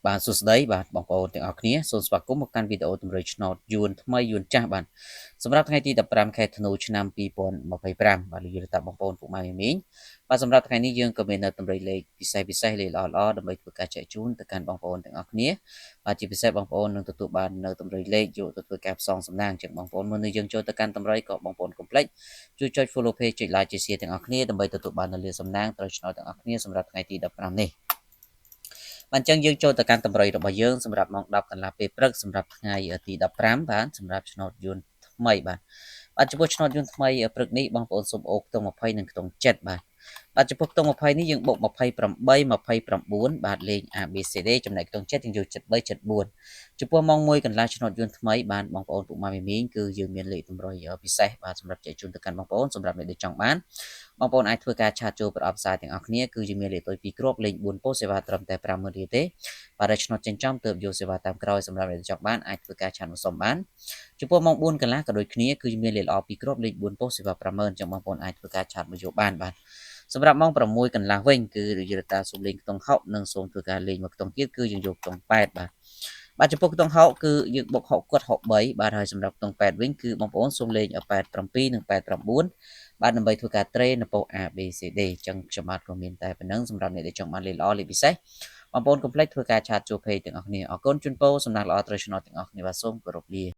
បាទសួស្តីបាទបងប្អូនទាំងអស់គ្នាសូមស្វាគមន៍មកកាន់វីដេអូតម្រុយឆ្នោតយួនថ្មីយួនចាស់បាទសម្រាប់ថ្ងៃទី15ខែធ្នូឆ្នាំ2025បាទលោកយាយតាបងប្អូនពុកម៉ែមីងបាទសម្រាប់ថ្ងៃនេះយើងក៏មាននៅតម្រុយលេខពិសេសពិសេសលេខល្អល្អដើម្បីធ្វើការចែកជូនទៅកាន់បងប្អូនទាំងអស់គ្នាបាទជាពិសេសបងប្អូននឹងទទួលបាននៅតម្រុយលេខយកទៅធ្វើការផ្សងសំណាងជាងបងប្អូនមុននឹងយើងចូលទៅកាន់តម្រុយក៏បងប្អូនកុំភ្លេចជួយចុច follow page ចុច like ចុច share ទាំងអស់គ្នាដើម្បីទទួលបាននូវលាសំណាងត្រូវឆ្នោតទាំងអស់គ្នាសម្រាប់ថ្ងៃទី15នេះបាទអញ្ចឹងយើងចូលទៅកាន់តម្រុយរបស់យើងសម្រាប់ម៉ោង10កន្លះពេលព្រឹកសម្រាប់ថ្ងៃទី15បាទសម្រាប់ឆ្នោតយួនថ្មីបាទបាទចំពោះឆ្នោតយួនថ្មីព្រឹកនេះបងប្អូនសូមអូខ្ទង់20និងខ្ទង់7បាទបាទចំពោះខ្ទង់20នេះយើងបុក28 29បាទលេខ A B C D ចំណែកខ្ទង់7យើងយក73 74ចំពោះម៉ោង1កន្លះឆ្នោតយួនថ្មីបាទបងប្អូនពុកម៉ែមីមីងគឺយើងមានលេខតម្រុយពិសេសបាទសម្រាប់ចែកជូនទៅកាន់បងប្អូនសម្រាប់អ្នកដែលចង់បានបងប្អូនអាចធ្វើការ chat ចូលប្រអប់សារទាំងអស់គ្នាគឺយើងមានលេខតុយ2គ្រាប់លេខ4ពោសេវាត្រឹមតែ50000រៀលទេបាទដល់ឆ្នោតចិញ្ចំទើបយកសេវាតាមក្រោយសម្រាប់អ្នកដែលចង់បានអាចធ្វើការ chat មកសុំបានចំពោះម៉ោង4កន្លះក៏ដូចគ្នាគឺមានលេខល្អ2គ្រាប់លេខ4ពោសេវា50000ចឹងបងប្អូនអាចធ្វើការ chat មកយកបានបាទសម្រាប់ម៉ោង6កន្លះវិញគឺរាជតាសូមលេងខ្ទង់ហុកនិងសូមធ្វើការលេងមកខ្ទង់ទៀតគឺយើងយកខ្ទង់8បាទបាទចំពោះខ្ទង់ហុកគឺយើងបុកហុកគាត់63បាទហើយសម្រាប់ខ្ទង់8វិញគឺបងប្អូនសូមលេង87និង89បាទដើម្បីធ្វើការត្រេនៅពោ A B C D អញ្ចឹងខ្ញុំបាទក៏មានតែប៉ុណ្ណឹងសម្រាប់អ្នកដែលចង់បានលេខល្អលេខពិសេសបងប្អូនកុំភ្លេចធ្វើការ chat ចូល page ទាំងអស់គ្នាអរគុណជូនពរសំណាងល្អត្រូវឆ្នោតទាំងអស់គ្នាបាទសូមគោរពលា។